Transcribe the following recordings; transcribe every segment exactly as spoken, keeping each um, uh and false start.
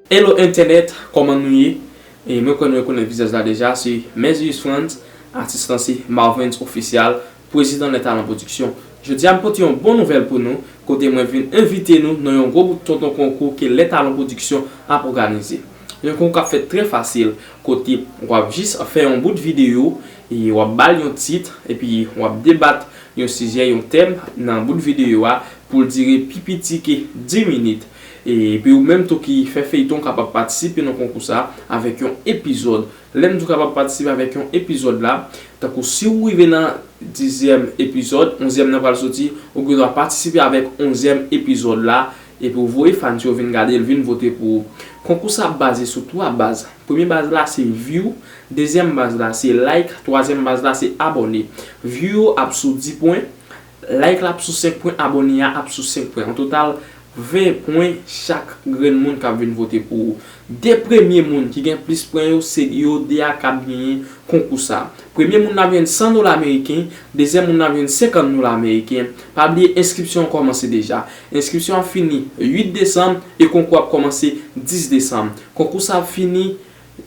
Hello Entènèt, kòman nou ye? E mwen kwè nou rekonèt vizaj la deja, se Meziyus Frantz, atis lan se Marvens Official, prezidan Les Talents Production. Jodi a m pote yon bon nouvèl pou nou, kote mwen vin envite nou nan yon gwo bout tonton konkou ke Les Talents Production ap òganize. Yon konkou k ap fèt trè fasil, kote w ap jis fè yon bout videyo, e w ap ba l yon tit, epi w ap debat yon sijè, yon tèm nan bout videyo a pou l dire pi piti ke dis minit. E, epi ou menm tou ki fè feyton kapab patisipe nan konkou sa avèk yon epizòd. Lè m di w kapab patisipe avèk yon epizòd la, tankou si w rive nan dizyèm epizòd, onzyèm nan pral soti, ou gen dwa patisipe avèk onzyèm epizòd la, epi w voye fans yo vin gade l, vin vote pou ou. Konkou sa ap baze sou twa baz. Premye baz la se view, dezyèm baz la se like, twazyèm baz la se abòne. View yo ap sou dis pwen, like la ap sou senk pwen, abòne a ap sou senk pwen. An total, ven pwen chak grenn moun k ap vin vote pou ou. De premye moun ki gen plis pwen yo, se yo de a k ap genyen konkou sa. Premye moun nan ap jwenn san dola ameriken, dezyèm moun nan ap jwenn senkant dola ameriken. Pa bliye, enskripsyon an kòmanse deja. Enskripsyon an fini uit desanm e konkou ap kòmanse dis desanm. Konkou sa ap fini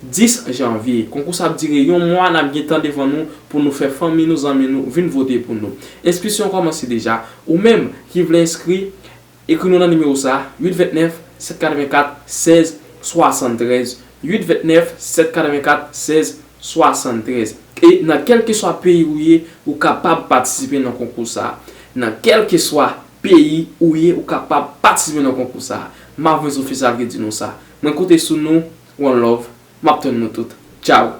dis janvye. Konkou sa ap dire yon mwa, n ap gen tan devan nou pou nou fè fanmi nou, zanmi nou vin vote pou nou. Enskripsyon an kòmanse deja. Ou menm ki vle enskri, ekri nou nan nimewo sa, uit vennèf, sèt katrevenkat, sèz swasanntrèz. Uit vennèf, sèt katrevenkat, sèz swasanntrèz. E nan kèlkeswa peyi ou ye, ou kapab patisipe nan konkou sa. Nan kèlkeswa peyi ou ye, ou kapab patisipe nan konkou sa. Marvens Official ki di nou sa. Mwen konte sou nou, one love, m ap tann nou tout. Tchao!